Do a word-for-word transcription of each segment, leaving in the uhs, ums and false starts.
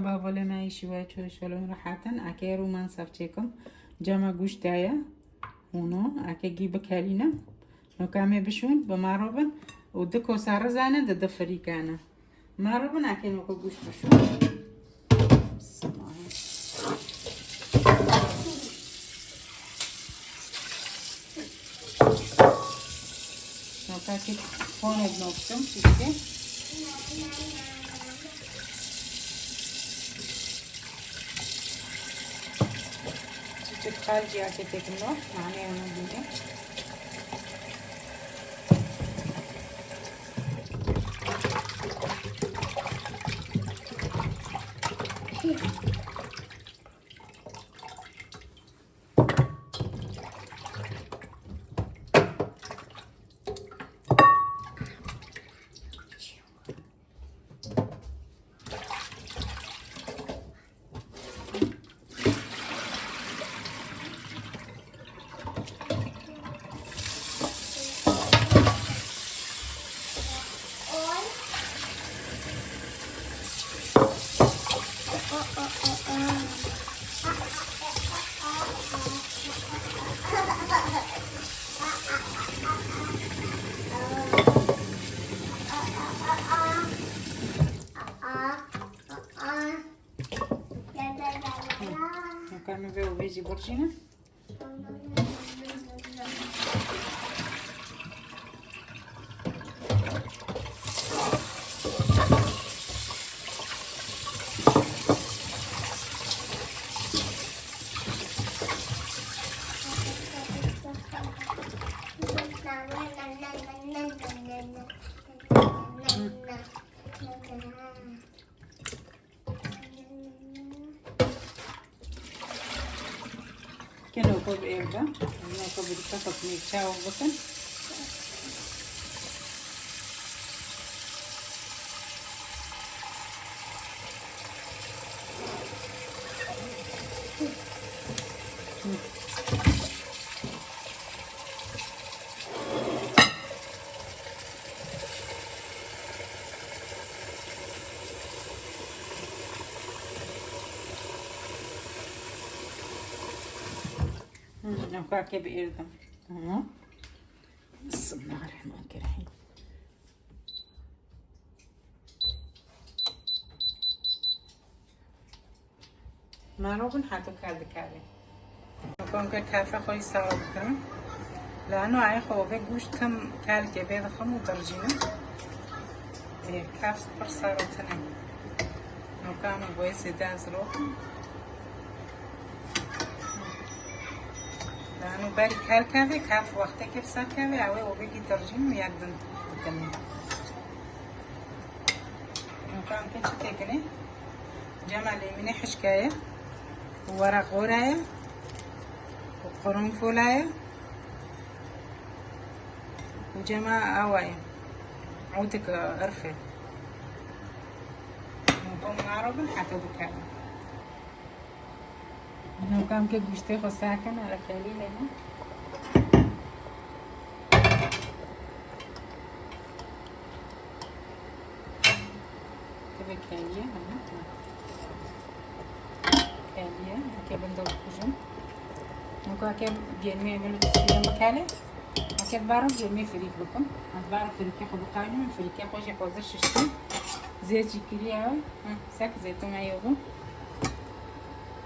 Bavalê me yî şîwayê çû şolên rehetin. Eke rû man saf çêkim. Cema gûş daye. Hûno, eke gî bikelînim. Noka em ê bişûn, bi me re bin. Û di kosa rizane, di di firîkane. Me re bin, eke noka gûş bişûn. Bismillah. Noka ki fone noktum, piştî. Çiçik xal ciya ke tekin no, nane onu bine. Noka em ê vê û vê jî birjînin. Keno xwe bi êr de. Keno xwe bi dikkat xwe çawa bikin. Hmm, ew kake bi êr de. Tamam. Bismillahirrahmanirrahim. Merobin heto kel dikevê. Konke kefe xwe yî sero bikirin. Lano ayê xwe vê gûşt tim kelkê vê dixim û dirjînim. Ê, kef pir sero tine. Noka em ê boyê zêde ez rokim. Lano berî kel kevê, kef wextekê bi ser kevê, ew ê ovê gî dirjîn û yek din dikin. Noka em pê çi têkinê? Cema lêmînê hişke ye, û wereq ora ye, û qurunfula ye, û cema awa ye. Ewdik irf e. Noka em naro bin heta dikevin. Noka em ke gûştê xwe sakin, ara kelî lêne. Tebe keliye, ha? Keliye, ke bin de bikujin. Noka ke gêrmê min bikelê. Eke dibara gêrmê firîk bikim. Ez dibara firîkê xwe bixewînim, firîkê xwe jî hazir şiştî. Zêt jî kiriye. Hı, sek zeytun heye bû.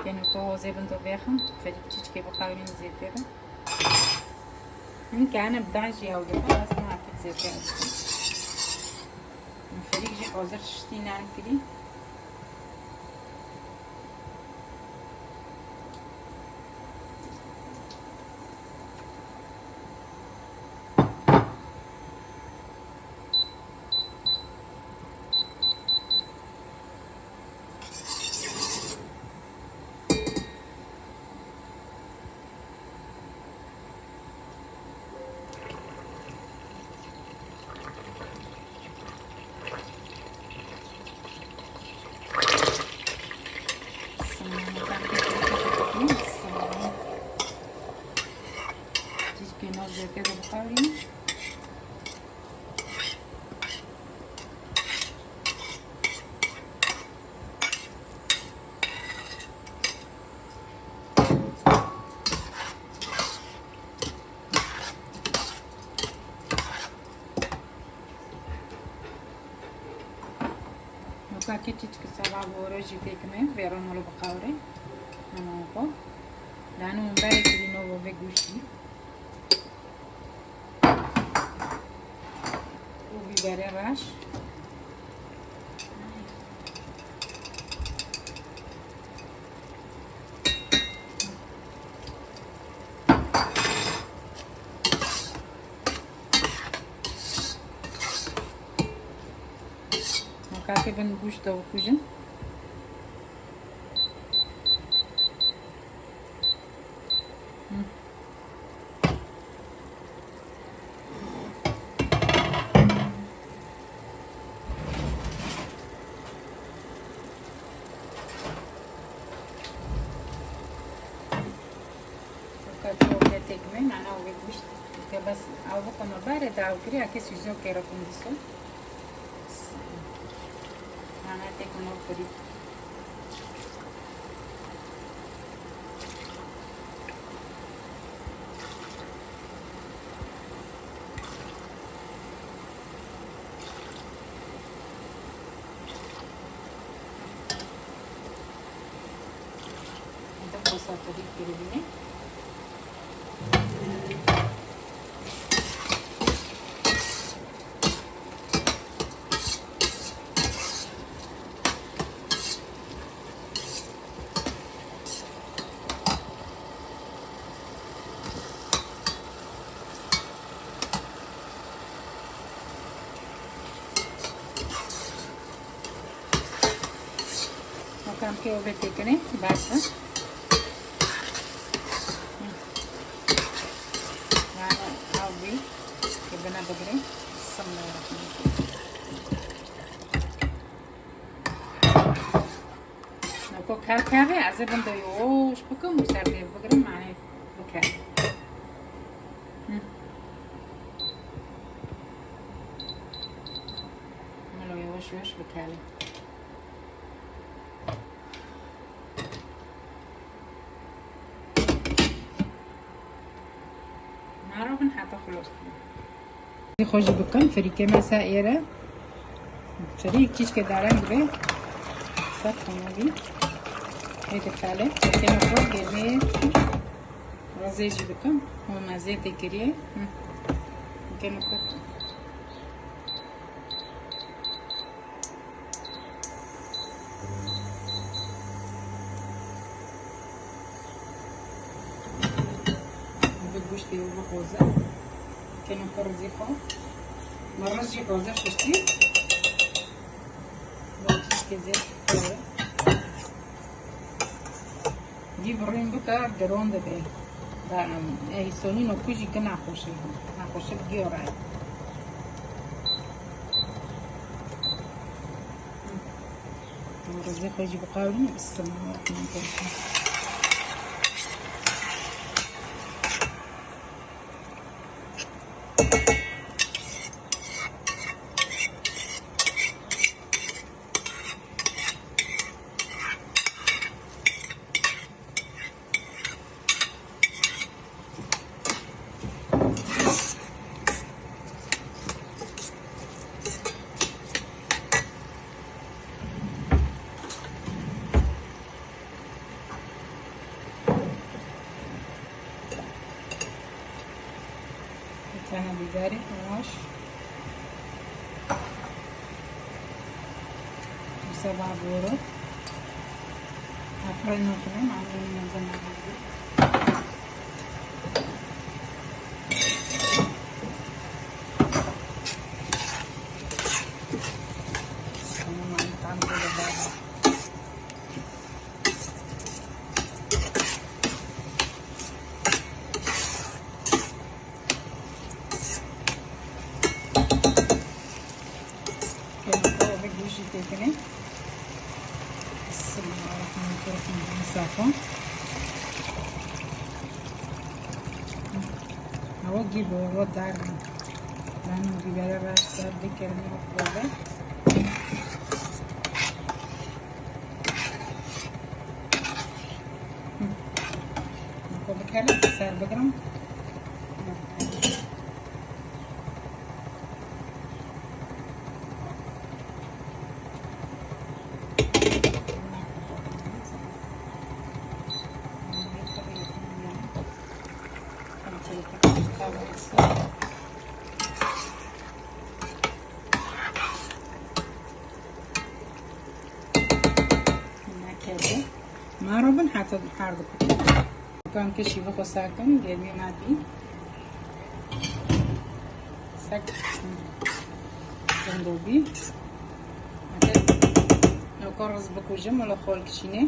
Keno to hozê bin do bêxim. Firîk çiçkê bixewînim zêtê de. Min kane bi dan jî ew dibe, ez ne akit zêtê ez dikim. Min firîk jî hazir şiştî nan kirî. Kakê çiçki sava boro jî têkime, vêron wilo biqawre. Hema xo. Dano min berê kirîno bo vê guştî. Û bîberê reş. Makakê bin gûşt de bikujin. Hı. Weka çorbe têkime, nana wê guşt. Ke bes ew bikome barê, da ew kiriya ke suzokê re kundiso. Nana têkime xurî. Ente posa xwedî kiribîne. Makam ke ove têkine, bas e. Yani, ew bî, ke bine bigire. Bismillahirrahmanirrahim. Noko ker keve, ez ê bin de yavaş bikim û ser pê bigirim, yani biker. Hı. Milo yavaş yavaş bikele. Naro bin heta xulostin. Xwe jî bikim, firîkê me se êre. Firîk çîçke dareng dibe. Ser xemorî. Hê dikale. Çekene xwe germê. Razê jî bikim. Hûn mezê tê kiriye. Hı. Kene xwe. Bi goştê û bi qoze. Keno xwe rizê xwe. Me riz jî qoze şiştî. Bi tîşkê zêr. Vî birîn bike, giron dibe. Ey, sonî nokû jî gina xweşe. Naxweşe bi giyo re. Rizê xwe jî biqawirîne, bismillah. Bir tane biberi var. Bu sabah doğru. Après, non, non, non, non, non, non. Tamam, tamam, tamam. Kêmeke ove gûj jî têkine. Bismillahirrahmanirrahim. Safa. Ewa gî bo, ewa dar. Ben bibere raşt dar, bir kere mi bove. Xwe bikele, ser bigirim. Marobin heta her dikin. Kan ke şîva xwe sakin, germê me dî. Sek gundobî. Eke noko riz bikujim, wala xol kişînê.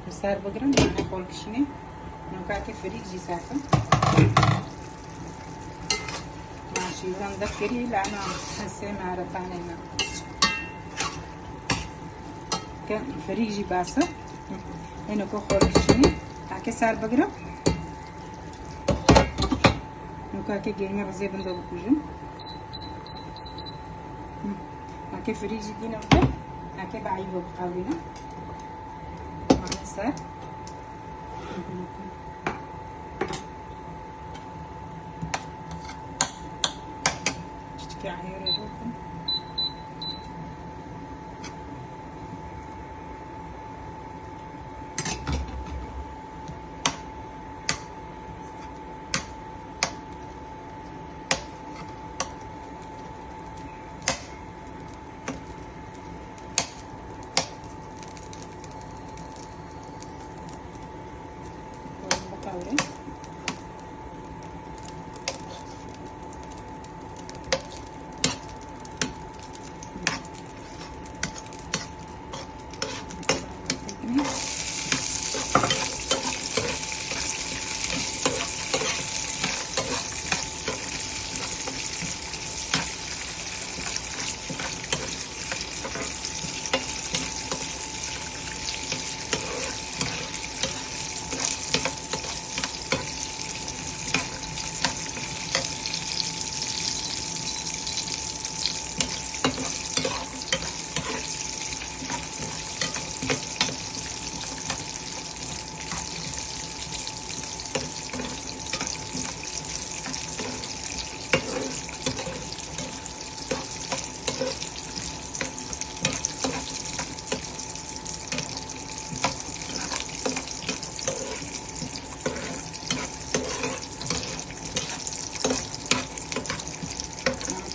Bi ser bigirin, yanî xol kişînê. Nokake firîk jî sakin. Ma şîvan def kirî, la na hesê me re panê me. Ke firîk jî bas e. Ê noko xol kişînê. Ake ser bigirin. Nokake germê rizê bindo bikujim. Ake firîk jî dînim te. Ake be eybo biqewrînim. Mane ser. Çiçikê eyê re rokim.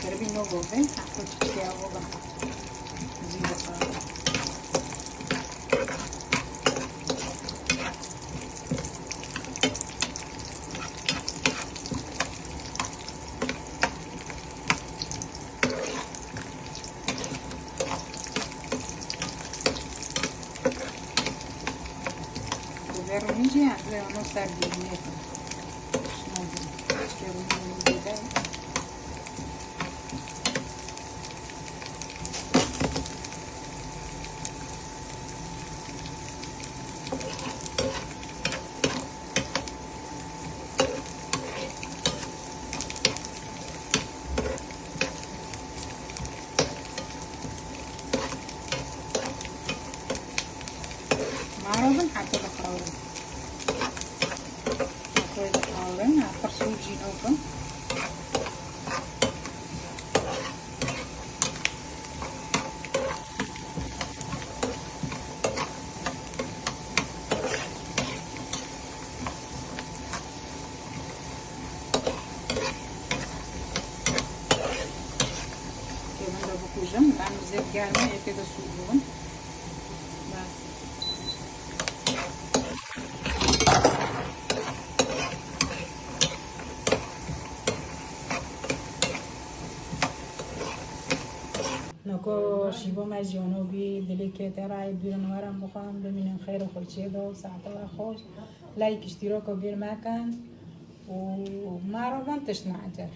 Keribî no gobe, hafta çiçeya oba. Zî bixwe. Biberûnî jî ez ê ano ser bûrmiyê xwe. Şima jî çikê rûnî rûnî bide. Marobin heta dixewrin. Heta dixewrin, axir sûc jî nokim. Kevin de bikujim. Em zêr germ e, ê tê de sûc bibin. Bes. Noko şîvo me jî ono bî, dilê kê te rayê bîrin werin bixwin, bimînin xêr û xurçiyê de û saete we xweş. Like, îştîroko bîr mekin û marobin tişt necer.